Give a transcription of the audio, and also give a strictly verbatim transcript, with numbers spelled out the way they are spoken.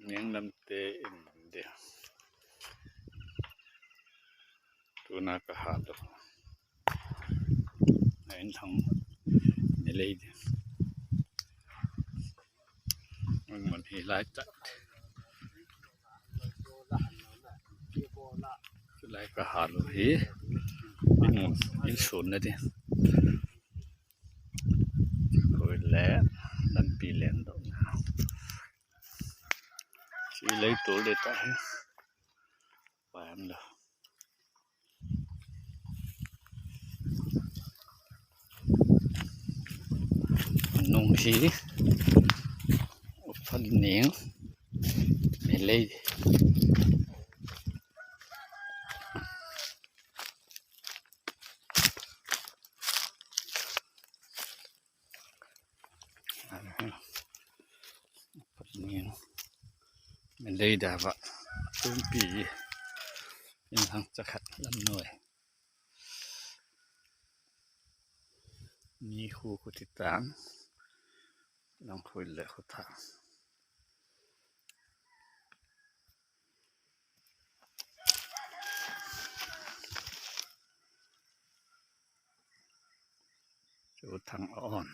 Niang lamte in man ding. Tuna ka hat lo. A inn thang ni lei ding. Mun hi lai tak. Lai ka hat lo hi. Inn, inn sun na ding. Koi le lampi leng dong. Ci lei tul de ta hi. Pai am lo. Nung hi. Uphan ning. Melei. Melei dava tumpi in hang cakhat lam nuai. Ni khu khuti tang lang khui le khu thang. Cu thang a on.